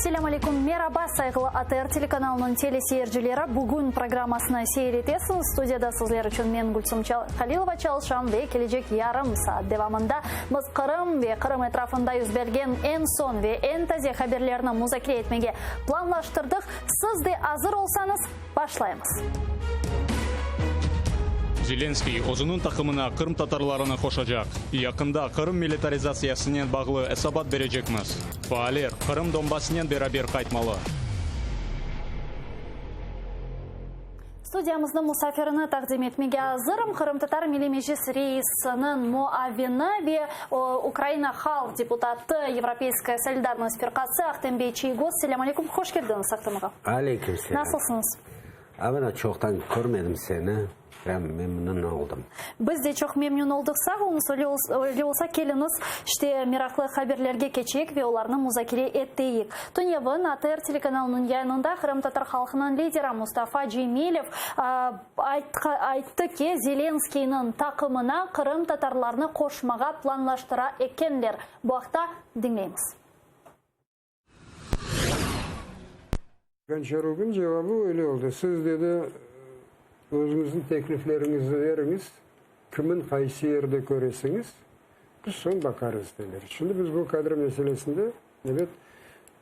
Selâm aleyküm, meraba, sayğılı ATR telekanalınıñ teleseyircileri! Bugün programmasını seyir etesiñiz. Studiyada sizler içün men, Gülsüm Halilova, çalışam ve kelecek yarım saat devamında biz Qırım ve Qırım etrafında yüz bergen eñ soñ ve eñ taze haberlerni muzakere etmege planlaştırdıq. Siz de azır olsañız, başlaymız. Zelenskıy özüniñ taqımına qırımtatarlarını qoşacaq. Yaqında Qırım militarizatsiyasınen bağlı esabat berecekmiz. Faaller Qırım Donbassnen beraber qaytmalı. Studiyamıznıñ musafirini taqdim etmege azırım, Qırımtatar Milliy Meclis reisiniñ muavini ve Ukraina halq deputatı, Yevropeyskaya solidarnost firqası Ahtem bey Çiygoz. Selâm aleyküm, hoş keldiñiz, Ahtem ağa. Aleyküm selâm. Nasılsıñız? Avena, çoqtan körmedim seni. Ben memnün oldım. Biz de çoq memnün oldıq. Sağ oluñız. Öyle olsa, keliñiz, işte, meraqlı haberlerge keçeyik ve olarnı muzakere eteyik. Tünevin ATR telekanalınıñ yayınında qırımtatar halqınıñ lideri Mustafa Cemilev ayttı ki, Zelenskıynıñ taqımına qırımtatarlarnı qoşmağa planlaştıra ekenler. Bu aqta diñleymiz. Gonçaruknıñ cevabı öyle oldı, Siz, dedi, özüñizniñ teklifleriñizni beriñiz, kimin qaysı yerde köresiñiz, biz soñ baqarız, dediler. Şimdi biz bu kadro meselesinde, ebet,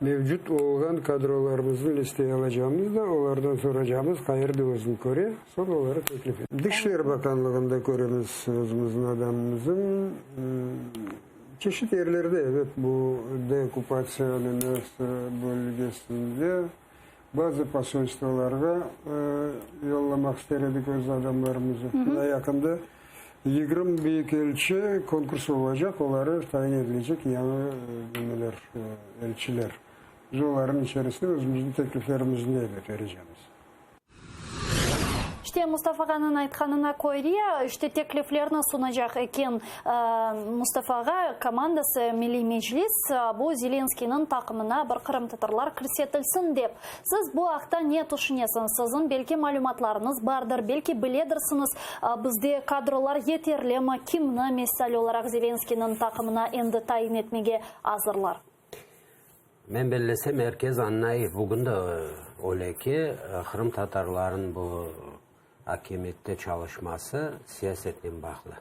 mevcut olğan kadrolarımıznı listeye alacağımız da, olardan soracağımız, qayerde özüni köre, soñ olara teklif etecekmiz. Dışişler bakanlığında köremiz özümizniñ adamımızın. Çeşit yerlerde, evet, bu deokupatsiyalenmesi bölgesinde bazı posolstvolarğa yollamaq ister edik öz adamlarımızı. Mına yaqında 20 büyükelçi konkurs olacaq, oları tayin edilecek yañı neler, elçiler. Biz olarnıñ içerisinde özümüzniñ tekliflerimizni de berecemiz. İşte, Mustafa ağanıñ aytqanına köre, işte, tekliflerni sunacaq eken Mustafa ağa komandası, Milliy Meclis, bu Zelenskıynıñ taqımına bir qırımtatarlar kirsetilsin dep. Siz bu aqta ne tüşünesiñiz? Siziñ, belki, malümatlarıñız bardır, belki, biledirsiñiz, bizde kadrolar yeterlimi, kimni, misal olaraq, Zelenskıynıñ taqımına endi tayin etmege azırlar? Men bellesem, er kes añlay, bugün de öyle ki, qırımtatarlarnıñ bu akimiyette çalışması siyasetnen bağlı.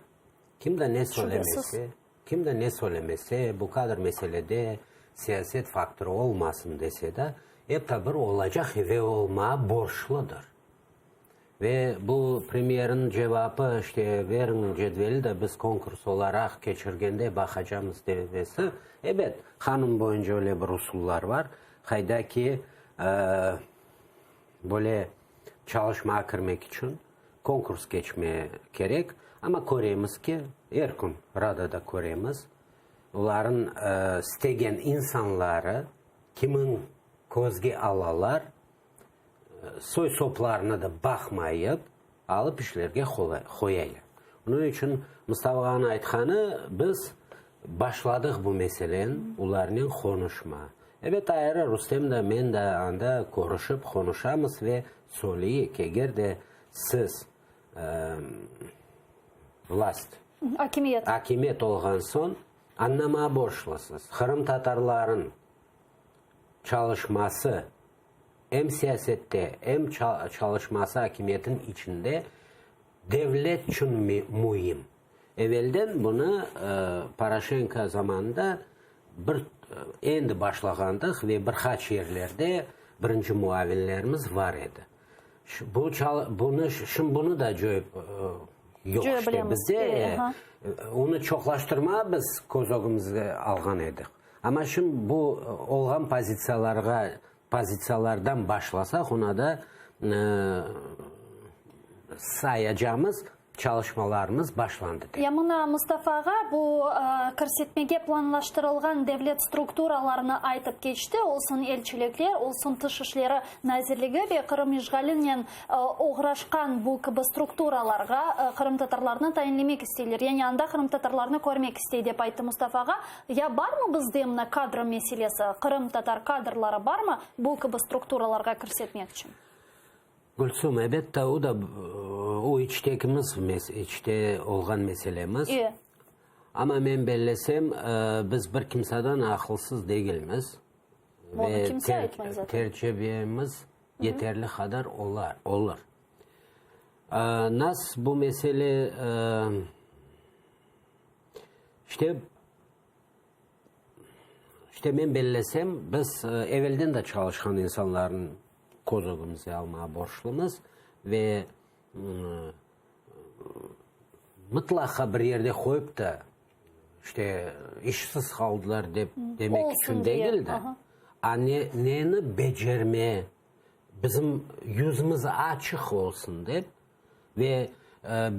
Kim de ne söylemese, kim de ne söylemese, bu kadr meselede siyaset faktorı olmasın dese de, ep ta bir olacaq ve olmağa borcludır. Ve bu premyerniñ cevapı, işte, beriñ cedveli de biz konkurs olaraq keçirgende baqacamız demesi, ebet, qanun boyunca öyle bir usullar bar, qayda ki, böyle çalışmağa kirmek içün konkurs keçme kerek, amma köremiz ki, er kün Radada köremiz, olarnıñ istegen insanları kimin közge alalar, Soy-soplarına da baqmayıp, alıp işlerge qoyaylar. Onıñ içün Mustafa ağanıñ aytqanı, biz başladıq bu meseleni, olarnen qonuşma. Ebet, ayrı Rustem de, men de anda körüşip qonuşamız ve söyleyik, eger de siz vlast, Akimiyet. akimiyet olğan soñ, añlamağa borclusız, qırımtatarların çalışması em siyasette, em çalışması akimiyetin içinde devlet içün müim. Evelden bunı Poroşenko zamanında bir endi başlağandıq ve bir qaç yerlerde birinci muavinlerimiz bar edi. Bu bunı şimdi bunı da coyıp yoq işte bizde. Onı çoqlaştırmağa biz köz ögümizge alğan edik. Amma şimdi bu olğan pozitsiyalarğa, pozitsiyalardan başlasaq, ona da sayacamız, çalışmalarımız başlandı dep. Ya mına, Mustafa ağa, bu kirsetmege planlaştırılğan devlet strukturalarını aytıp keçti, olsun elçilikler, olsun Tış işleri nazirligi ve Qırım işğalinen oğraşqan bu kibi strukturalarğa qırımtatarlarnı tayinlemek isteyler, yani anda qırımtatarlarnı körmek istey, dep ayttı Mustafa ağa. Ya barmı bizde mına kadro meselesi, qırımtatar kadrları barmı bu kibi strukturalarğa kirsetmek içün? Gülsüm, ebette, o da o içtekimiz, içte olğan meselemiz. Amma men bellesem, biz bir kimsadan aqılsız degilmiz. Bunı Ve kimse aytmay zaten. tercebemiz yeterli qadar olur. Nas bu mesele, işte, işte men bellesem, biz evelden de çalışqan insanlarnı köz ögümizge almağa borçlumız ve mıtlaqa bir yerde qoyıp da, işte, işsiz qaldılar dep demek içün degil de, a neni becerme, bizim yüzümiz açıq olsun dep, ve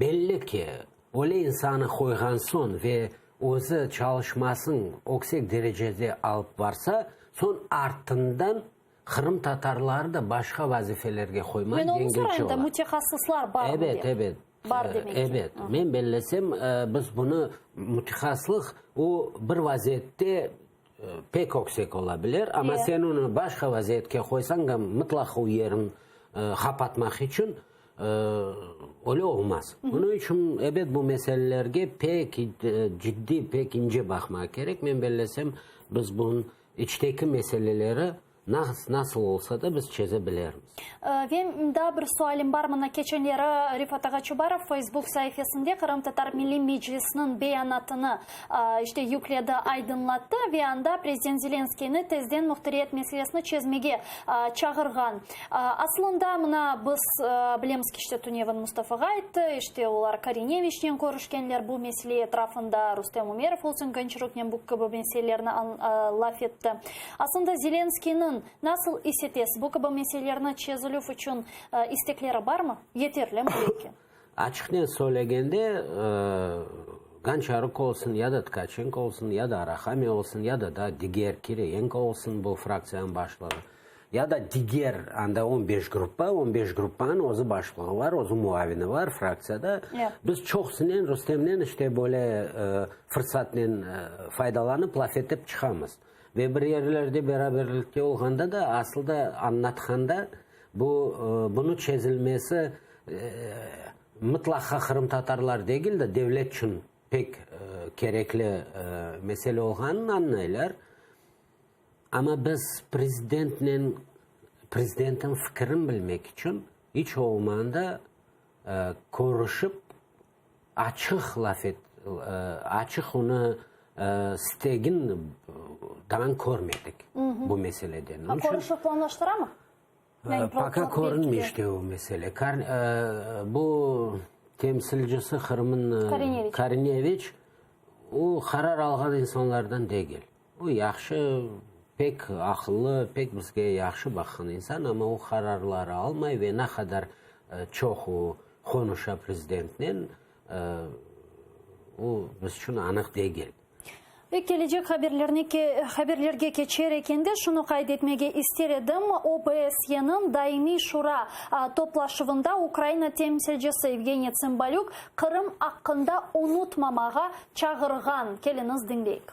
belli ki, öyle insanı qoyğan soñ ve özü çalışmasın öksek derecede alıp barsa, soñ artından qırımtatarları da başqa vazifelerge qoymaq Men onı yengilce sorayım da, ola. mütehassıslar barmı Ebet, dep. ebet. Bar demek ki. Ebet. Men bellesem, biz bunı mütehassıslıq o bir vaziyette pek öksek ola bilir, amma sen onı başqa vaziyetke qoysañ da, mıtlaq o yerin qapatmaq içün öyle olmaz. Bunıñ içün, ebet, bu meselelerge pek ciddiy, pek ince baqmaq kerek. Men bellesem, biz bunıñ içteki meseleleri Nasıl olsa da biz çeze bilermiz. Ve daa bir sualim bar, mına keçenleri Refat ağa Çubarov Facebook saifesinde Qırımtatar Milliy Meclisiniñ beyanatını işte yükledi, aydınlattı ve anda prezident Zelenskıynı tezden muhtariyet meselesini çezmege çağırğan. Aslında mına biz bilemiz ki, işte tünevin Mustafa ağa ayttı, işte olar Korineviçnen körüşkenler bu mesele etrafında, Rustem Umerov olsun Gonçaruknen bu kibi meselelerni laf etti. Aslında Zelenskıynıñ, nasıl is etesiz, bu kibi meselelerni çezilüv içün istekleri barmı? Yeterlimi belki? Açıqnen söylegende, Gonçaruk olsun, ya da Tkaçenko olsun, ya da Arahamiya olsun, ya da da diger Kiriyenko olsun, bu fraktsiyanıñ başlığı, ya da diger, anda on beş gruppa, on beş gruppanıñ özü başlığı var, özü muavini var fraktsiyada. Biz çoqusınen, Rustemnen işte böyle fırsatnen faydalanıp laf etip çıqamız. Ve bir yerlerde beraberlikte olğanda da, asıl da añlatqanda, bu, bunı çezilmesi mıtlaqa qırımtatarlar degil de, devlet içün pek kerekli mesele olğanını añlaylar. Amma biz prezidentnen, prezidentniñ fikirini bilmek içün iç olmağanda körüşip, Açıq laf et, açıq onı istegin daa körmedik bu meseleden. A körüşüv planlaştıramı? Пока körünmey işte o mesele. Bu temsilcisi Qırımın Korineviç, o qarar alğan insanlardan degil. O yahşı, pek aqıllı, pek bizge yahşı baqqan insan, amma o qararları almay ve ne qadar çoq o qonuşa prezidentnen, o biz içün anıq degil. Ve kelecek haberlerine haberlerge keçer ekende şunı qayd etmege ister edim, OBSYeniñ Daimiy Şura toplaşuvında Ukraina temsilcisi Yevgeniy Tsımbalük Qırım aqqında unutmamağa çağırğan. Keliñiz diñleyik.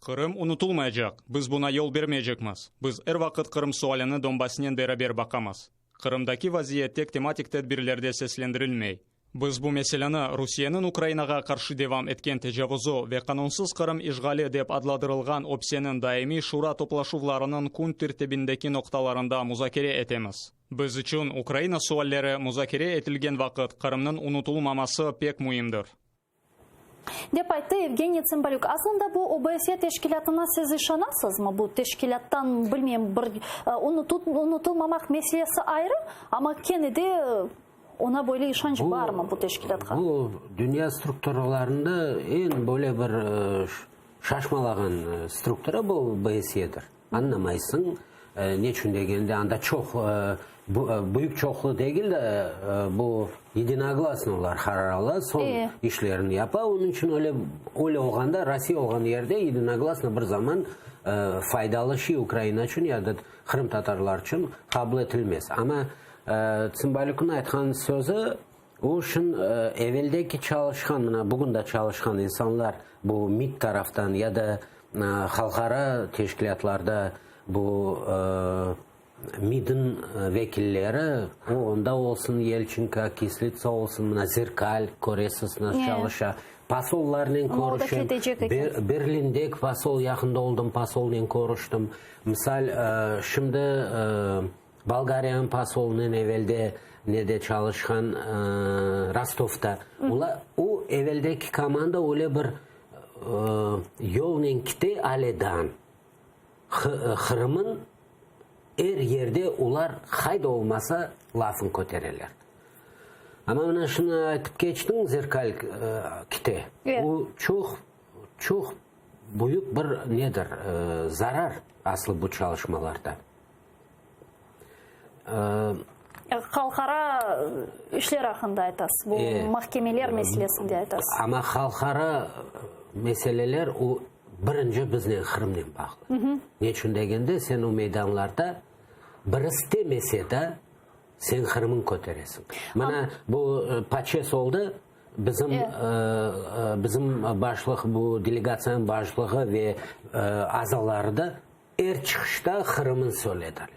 Qırım unutılmaycaq, biz buna yol bermeycekmiz. Biz er vaqıt Qırım sualini Donbassnen beraber baqamız. Qırımdaki vaziyet tek tematik tedbirlerde seslendirilmey. Biz bu meseleni Rusiyeniñ Ukrainağa qarşı devam etken tecavuzı ve qanunsız Qırım işğali dep adladırılğan ÖBSEniñ Daimiy Şura toplaşuvlarınıñ kün tertibindeki noqtalarında muzakere etemiz. Biz içün Ukraina sualleri muzakere etilgen vaqıt Qırımnıñ unutılmaması pek müimdir. Dep ayttı Yevgeniy Tsımbalük. Aslında bu OBSE teşkilâtına siz işanasızmı? Bu teşkilâttan, bilmeyim, bir unutılmamaq meselesi ayrı, amma kene de ona böyle işanç barmı bu teşkilâtqa? Bu dünya strukturalarında eñ böyle bir şaşmalağan struktura bu OBSEdir. Añlamaysıñ, neçün degende, anda çoq, büyük çoqlu degil de, bu yedinoglasno olar qarar ala, soñ işlerini yapa. Onıñ içün öyle, öyle olğanda, Rossiya olğan yerde yedinoglasno bir zaman faydalı şey Ukraina içün ya da qırımtatarlar içün qabul etilmez. Amma Tsımbalükniñ aytqan sözü, o içün eveldeki çalışqan, mına bugün de çalışqan insanlar, bu MİD taraftan ya da halqara teşkilâtlarda bu. MİDniñ vekilleri, o onda olsun Yelçenko, Kislitsa olsun, mına Zerkal, köresiz, nasıl çalışa. Posollarnen körüşem. Berlindeki posol yaqında oldım, posolnen körüştim. Misal, şimdi Bolgariyanıñ posolınen evelde nede çalışqan, Rostovda. Olar, o eveldeki komanda öyle bir yolnen kite ale daa. Qırımın er yerde olar qayda olmasa lafın kötereler. Amma mına şunı aytıp keçtiñ, Zerkal kite. Bu çoq, çoq büyük bir nedir, zarar aslı bu çalışmalarda. Halqara işler aqqında aytasız, bu mahkemeler meselesinde aytasız. Amma halqara meseleler o birinci biznen, Qırımnen bağlı. Ne içün degende, sen o meydanlarda biri istemese de, sen Qırımıñ köteresiñ. Mına bu PACES oldı, bizim, bizim başlıq, bu delegatsiyanıñ başlığı ve azaları da Er çıqışta Qırımın söylediler.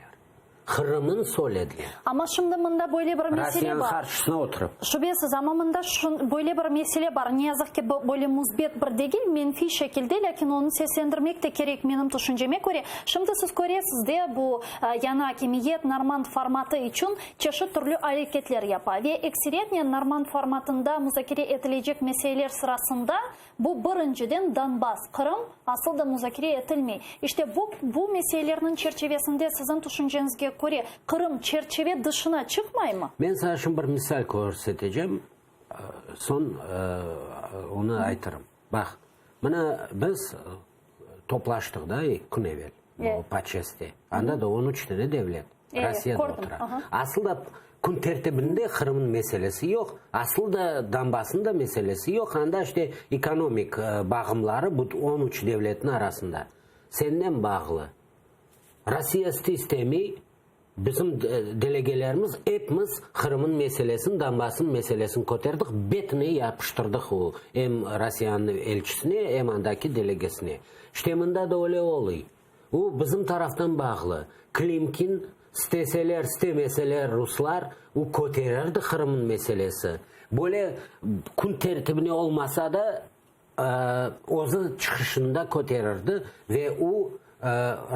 Qırımın söylediler. Amma şimdi mında böyle bir mesele Rossiyanıñ bar. qarşısına oturıp. Şübesiz, amma mında şun, böyle bir mesele bar. Ne yazıq ki, böyle müsbet bir degil, menfiy şekilde, lâkin onı seslendirmek de kerek, menim tüşünceme köre. Şimdi siz köresiz de, bu yañı akimiyet normand formatı içün çeşit türlü areketler yapa. Ve ekseriyetnen normand formatında muzakere etilecek meseleler sırasında Bu, birinciden, Donbass, Qırım, asıl da muzakere etilmey. İşte bu, bu meselelerniñ çerçevesinde siziñ tüşünceñizge köre, Qırım çerçeve dışına çıqmaymı? Men saña şimdi bir misal körsetecem, soñ onı aytırım. Baq, mına biz toplaştıq da eki kün evel, bu PACESte. Anda da on üç tane devlet. Rossiya da otura. Asıl da kün tertibinde Qırımnıñ meselesi yoq, asıl da Donbassnıñ da meselesi yoq, anda işte ekonomik bağımları bu 13 devletniñ arasında. Senden bağlı. Rossiya istemey, bizim delegelerimiz epimiz Qırımnıñ meselesini, Donbassnıñ meselesini köterdik, betine yapıştırdıq o em Rossiyanıñ elçisine, em andaki delegesine. İşte mında da öyle oluy. O, bizim taraftan bağlı. Klimkin, isteseler, istemeseler ruslar, o kötererdi Qırımnıñ meselesi. Böyle kün tertibine olmasa da, özü çıqışında köterirdi ve o,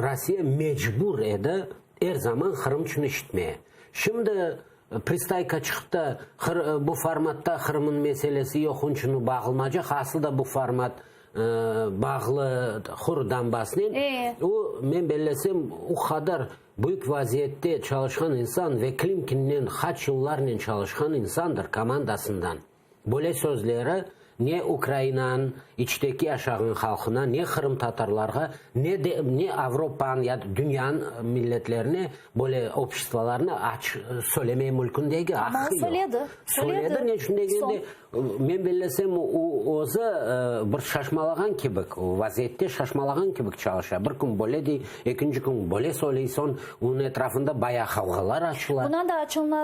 Rossiya mecbur edi er zaman Qırım içün işitmeye. Şimdi Pristayko çıqıp da, bu formatta Qırımnıñ meselesi yoq, onıñ içün o bağılmacaq, aslı da bu format bağlı hur Donbassnen, o, men bellesem, o qadar büyük vaziyette çalışqan insan ve Klimkinnen qaç yıllarnen çalışqan insandır komandasından. Böyle sözleri ne Ukrainanıñ içteki yaşağan halqına, ne qırımtatarlarğa, ne de ne Avropanıñ ya da dünyanıñ milletlerine, böyle обществоlarına açıq söylemeye mülkün degil, Amma o aqqı yoq. söyledi, Söyledi, söyledi. ne içün degende, Soñ. Men bellesem, o özü bir şaşmalağan kibik, o vaziyette şaşmalağan kibik çalışa. Bir kün böyle dey, ekinci kün böyle söyley, soñ onıñ etrafında bayağı qavğalar açıla. Buna da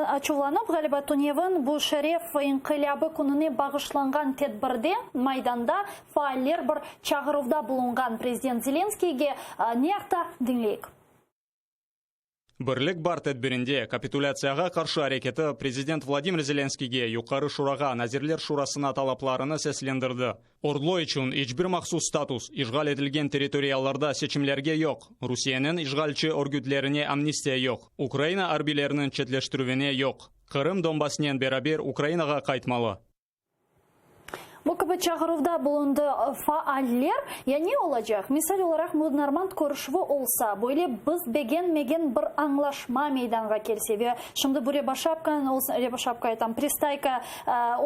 açuvlanıp, ğaliba, tünevin bu Şeref inqilâbı kününe bağışlanğan tedbirde Maydanda faaller bir çağıruvda bulunğan prezident Zelenskiyge ne aqta diñleyik. Birlik bar tedbirinde kapitulâtsiyağa qarşı areketi prezident Vladimir Zelenskiyge, Yuqarı Şurağa, Nazirler Şurasına talaplarını seslendirdi. Ordlo içün iç bir mahsus status, işğal etilgen territoriyalarda seçimlerge yoq, Rusiyeniñ işğalci örgütlerine amnistiya yoq, Ukraina arbiyleriniñ çetleştirüvine yoq. Qırım Donbassnen beraber Ukrainağa qaytmalı. Bu kibi çağıruvda bulundı faaller. Ya ne olacaq? Misal olaraq, bu normand körüşüvi olsa, böyle biz begenmegen bir añlaşma meydanğa kelse ve şimdi bu Râboşapkanıñ olsun, Râboşapka aytam, Pristayko,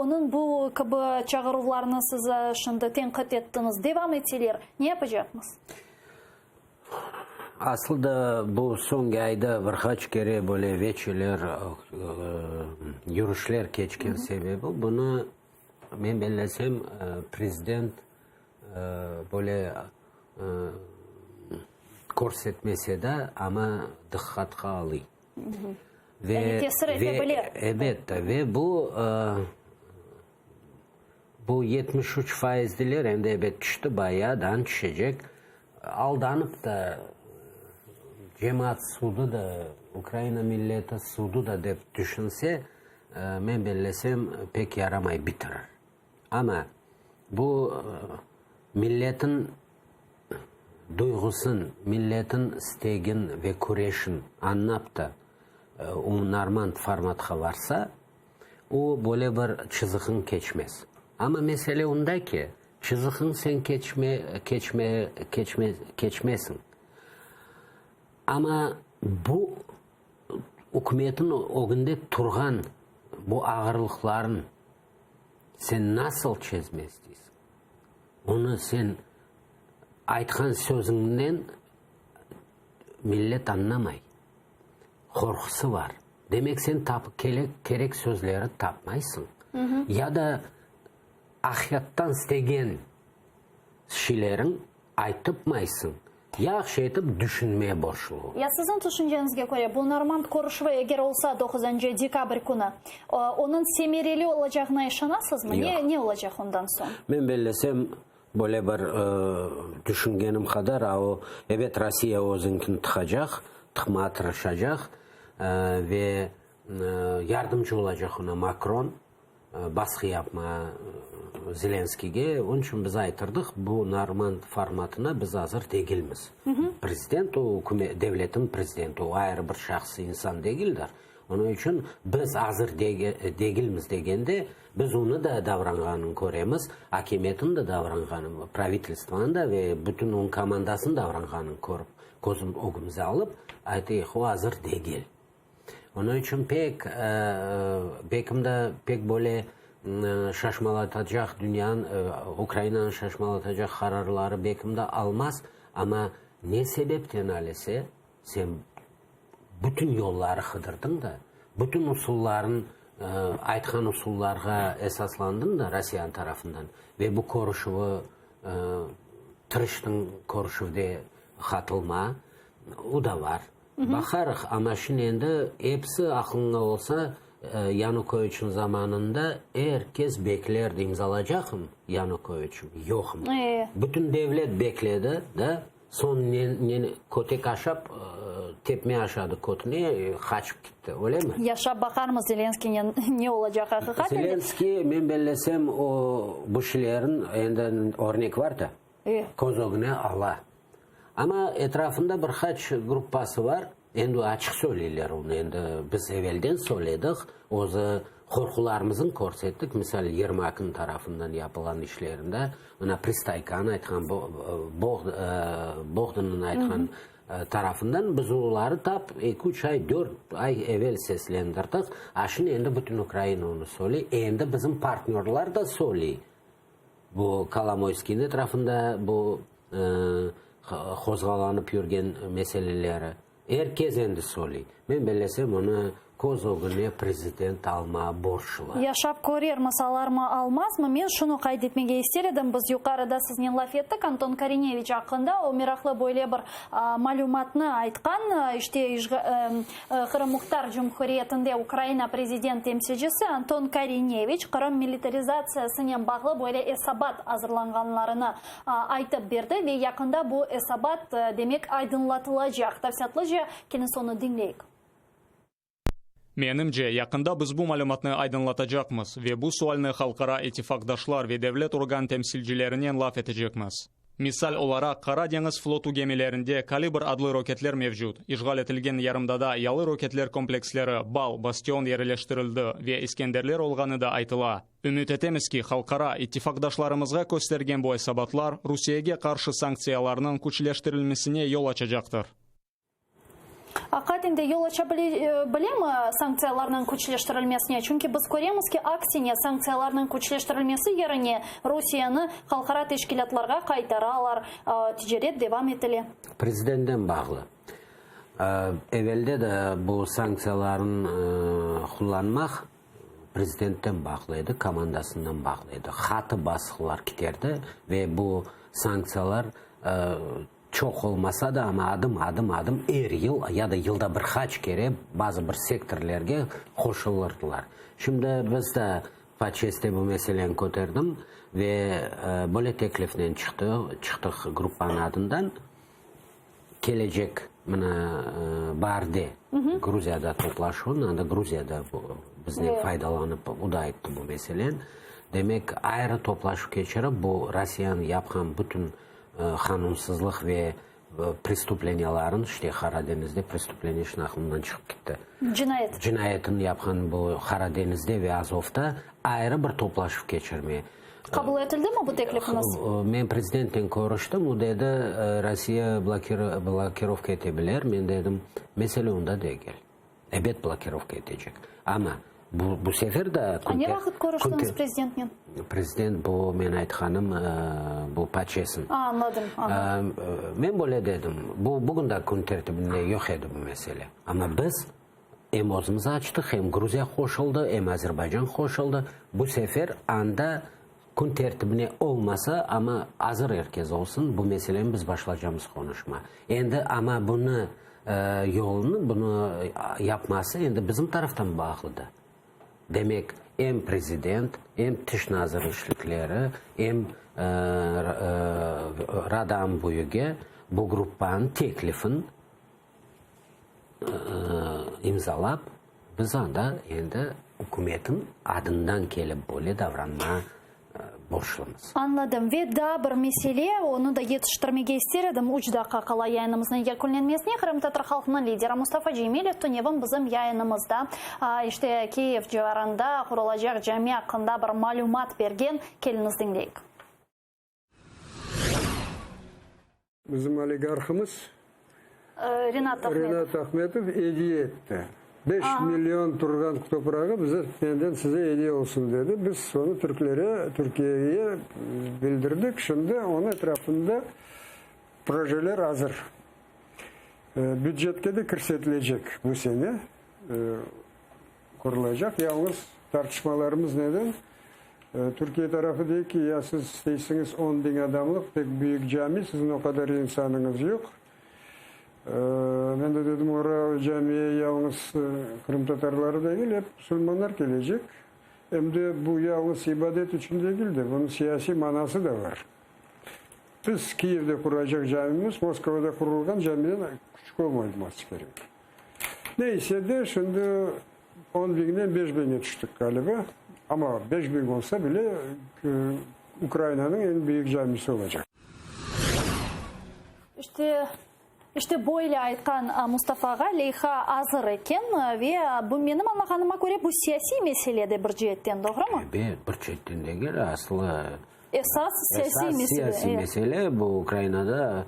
onıñ bu kibi çağıruvlarını siz şimdi tenqit ettiñiz, devam etseler, ne yapacaqmız? Aslı da bu soñki ayda bir qaç kere böyle veçeler, yürüşler keçken sebebi bunı, men bellesem, prezident böyle körsetmese de, amma diqqatqa alıy. Ve, yani tesir ete bile. Elbette, ve bu Bu 73 faizdiler, endi ebet tüşti, bayağı daa tüşecek. Aldanıp da. Cemaat sudı da, Ukraina milleti sudı da dep tüşünse, men bellesem, pek yaramay bitirir. Amma bu milletin duyğusın, milletin istegin ve küreşin añlap da o normand formatqa varsa, o böyle bir çızıqın keçmez. Amma mesele onda ki, çızıqın sen keçme, keçme, keçme, keçmesiñ. Amma bu ükümetin ögünde turğan bu ağırlıqların sen nasıl çezme isteysiñ? Onı sen aytqan sözüñden millet añlamay. Qorqusı bar. Demek sen tap, kerek sözleri tapmaysıñ. Ya da aqiqattan istegen şeyleriñ aytıpmaysıñ. Yahşı etip düşünme borçlu. Ya siziñ tüşünceñizge köre, bu normand körüşüvi eger olsa doquzıncı dekabr künü, onıñ semereli olacağına işanasızmı? Yoq. Ne olacaq ondan soñ? Men bellesem, böyle bir tüşüngenim qadar, a o, ebet, Rossiya özüñkini tıqacaq, tıqmağa tırışacaq ve yardımcı olacaq ona Makron. Basqı yapma Zelenskiyge. Onıñ içün biz aytırdıq, bu normand formatına biz azır degilmiz. Prezident o, devletniñ prezidenti, o ayrı bir şahsiy insan degildir. Onıñ içün biz azır degilmiz degende, biz onı da davranğanını köremiz, akimiyetniñ de davranğanını, pravitelstvanıñ da ve bütün onıñ komandasınıñ davranğanını körip, köz ögümizge alıp, aytayıq, o azır degil. Onıñ içün pek, bekim de pek böyle şaşmalatacaq dünyanı, Ukrainanı şaşmalatacaq qararları bekim de almaz, amma ne sebepten alese, sen bütün yolları qıdırdıñ da, bütün usulların, aytqan usullarğa esaslandıñ da Rossiyanıñ tarafından ve bu körüşüvi tırıştıñ körüşüvde qatılma, o da var. Baqarıq, amma şimdi endi episi aqlıñda olsa, Yanukoviçniñ zamanında er kes beklerdi, imzalacaqım Yanukoviçim, yoqım. Bütün devlet bekledi, da, soñ ne, ne, kötek aşap, tepme aşadı kötüne, qaçıp kitti, öylemi? Yaşap baqarmız Zelenskiynen ne olacaq aqiqaten. Zelenskiy, men bellesem, o, bu şeylerin, endi örnek var da, Köz ögüne ala. Amma etrafında bir qaç gruppası bar, endi açıq söyleyler onı, endi biz evelden söyledik, özü qorqularımızın körsettik, misal Yermaknıñ tarafından yapılğan işlerinde, mına Pristaykanıñ aytqan, Boğdannıñ aytqan tarafından biz oları tap eki-üç ay, dört ay evel seslendirdik, a şimdi endi bütün Ukraina onı söyley, endi bizim partnörlar da söyley. Bu Kolomoyskiyniñ etrafında bu qozğalanıp yürgen meseleleri er kez endi söyley. Men bellesem, onı köz ögüne prezident almağa borclu. Yaşap körermiz, alarmı, almazmı. Men şunı qayd etmege ister edim, biz yuqarıda siznen laf ettik Anton Korineviç aqqında, o meraqlı böyle bir malümatnı aytqan, işte, Qırım Muhtar Cumhuriyetinde Ukraina prezident temsilcisi Anton Korineviç Qırım militarizatsiyasınen bağlı böyle esabat azırlanğanlarını aytıp berdi ve yaqında bu esabat, demek, aydınlatılacaq. Tafsilâtlıca keliñiz onı diñleyik. Menimce, yaqında biz bu malümatnı aydınlatacaqmız ve bu sualni halqara ittifaqdaşlar ve devlet organ temsilcilerinen laf etecekmiz. Misal olaraq, Qara deñiz flotu gemilerinde Kalibr adlı roketler mevcut, işğal etilgen yarımdada yalı roketler kompleksleri Bal, Bastion yerleştirildi ve İskenderler olğanı da aytıla. Ümüt etemiz ki, halqara ittifaqdaşlarımızğa köstergen bu esabatlar Rusiyege qarşı sanktsiyalarnıñ küçleştirilmesine yol açacaqtır. Aqiqaten de yol aça bilemi sanktsiyalarnıñ küçleştirilmesine? Çünki biz köremiz ki, aksine, sanktsiyalarnıñ küçleştirilmesi yerine Rusiyeni halqara teşkilâtlarğa qaytaralar, ticaret devam etile. Prezidentten bağlı. Evelde de bu sanktsiyalarnı qullanmaq prezidentten bağlı edi, komandasından bağlı edi. Qatı basqılar kiterdi ve bu sanktsiyalar Çoq olmasa da, amma adım, adım, adım er yıl ya da yılda bir qaç kere bazı bir sektorlerge qoşulırdılar. Şimdi biz de PACEste bu meseleni köterdim ve böyle teklifnen çıqtı, çıqtıq gruppanıñ adından, kelecek. Mına, baarde Gruziyada toplaşuvın, anda Gruziya da biznen faydalanıp, o da ayttı bu meseleni. Demek, ayrı toplaşuv keçirip, bu Rossiyanıñ yapqan bütün qanunsızlıq ve prestupleniyaların, işte Qara deñizde prestupleniya işin aqlımdan çıqıp ketti. Cinayet. Cinayetini yapqan bu Qara deñizde ve Azovda ayrı bir toplaşuv keçirme. Qabul etildimi bu teklifiñiz? Men prezidentnen körüştim, o dedi, Rossiya blokirovka ete biler. Men dedim, mesele onda degil. Ebet blokirovka etecek. Amma bu, bu sefer de... A ne vaqıt körüştiñiz prezidentnen? Prezident bu, men aytqanım, bu PACEsin. A, añladım, añladım. Men böyle dedim, bu bugün de kün tertibinde yoq edi bu mesele. Amma biz Em özümiz açtıq, em Gruziya qoşuldı, em Azerbaycan qoşuldı. Bu sefer anda kün tertibine olmasa, amma azır er kes olsun, bu meseleni biz başlacamız qonuşma. Endi amma bunı yolunı, bunı yapması endi bizim taraftan bağlıdır. Demek, em prezident, em tış nazir işlikleri, em Radanıñ büyügi bu gruppanıñ teklifin imzalap, biz anda endi ükümetin adından kelip böyle davranmağa borclumız. Añladım. Ve daa bir mesele, onı da yetiştirmege ister edim, üç daqqa qala yayınımıznıñ yekünlenmesine, qırımtatar halqınıñ lideri Mustafa Cemilev tünevin bizim yayınımızda, işte, Kiyev civarında qurulacaq cami aqqında bir malümat bergen. Keliñiz diñleyik. Bizim oligarhımız Rinat Ahmetov. Rinat Ahmetov ediye etti. 5 million turğan toprağı bize, menden size ediye olsun dedi. Biz onı türklere, Türkiyege bildirdik. Şimdi onıñ etrafında projeler azır. Bücetke de kirsetilecek bu sene. Qurulacaq. Yalnız tartışmalarımız neden? Türkiye tarafı dey ki, ya siz isteysiñiz on biñ adamlıq pek büyük cami, siziñ o qadar insanıñız yoq. Men de dedim, ora camiye yalnız qırımtatarları degil, ep musulmanlar kelecek. Em de bu yalnız ibadet içün degil de, bunıñ siyasiy manası da bar. Biz Kiyevde quracaq camimiz Moskovada qurulğan camiden küçük olmayması kerek. Neyse de, şimdi on biñden beş biñge tüştik ğaliba. Amma 5000 olsa bile, Ukrainanıñ eñ büyük camisi olacaq. İşte, işte böyle aytqan Mustafa ağa, leyha azır eken ve bu, menim añlağanıma köre, bu siyasiy mesele de bir ceetten, doğrumı? Ebet, bir ceetten degil, aslı. Esas siyasiy mesele. Esas siyasiy mesele bu Ukrainada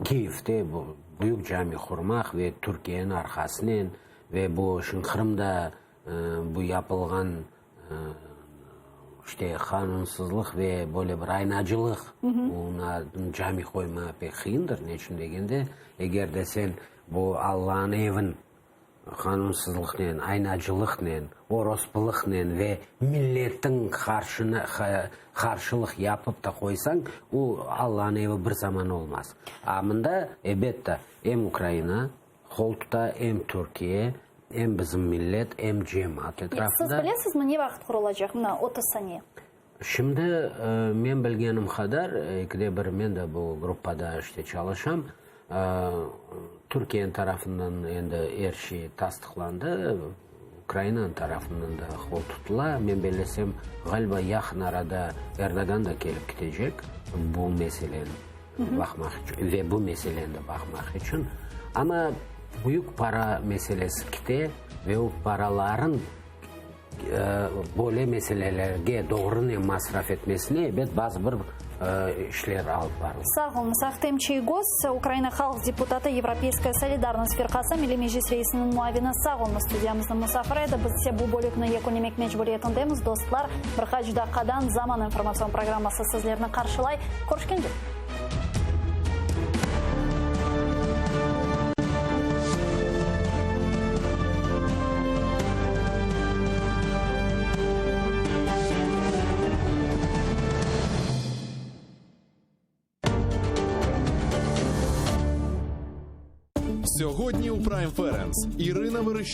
Kiyevde bu büyük cami qurmaq ve Türkiyeniñ arqasınen ve bu şimdi Qırımda bu yapılğan işte qanunsızlıq ve böyle bir aynacılıq, oña cami qoyma pek qıyındır. Ne içün degende, eger de sen bu Allanıñ evin Qanunsızlıqnen, aynacılıqnen, orospılıqnen ve milletniñ qarşını qarşılıq yapıp da qoysañ, o Allanıñ evi bir zaman olmaz. A mında, ebet de, em Ukraina qol tuta, em Türkiye, em bizim millet, em cemaat etrafında. Siz bilesizmi, ne vaqıt qurulacaq? Mına, 30 saniye. Şimdi, men bilgenim qadar, ekide bir men de bu gruppada işte çalışam, Türkiyeniñ tarafından endi er şey tasdıqlandı, Ukrainanıñ tarafından da qol tutula. Men bellesem, ğaliba yaqın arada Erdoğan da kelip ketecek bu meseleni baqmaq içün ve bu meseleni de baqmaq içün. Amma büyük para meselesi kete ve o paraların Böyle meselelerge doğrunen masraf etmesine, ebet, bazı bir işler alıp barıla. Sağ oluñız. Ahtem Çiygoz, Ukraina halq deputatı, Yevropeyskaya solidarnost firqası Milliy Meclis reisiniñ muavini. Sağ oluñız, studiyamıznıñ musafiri edi. Biz ise bu bölükni yekünlemek mecburiyetindemiz. Dostlar, bir qaç daqqadan Zaman informatsion programması sizlerni qarşılay. Körüşkence! Сьогодні у Прайм Ференс Ірина Верещук.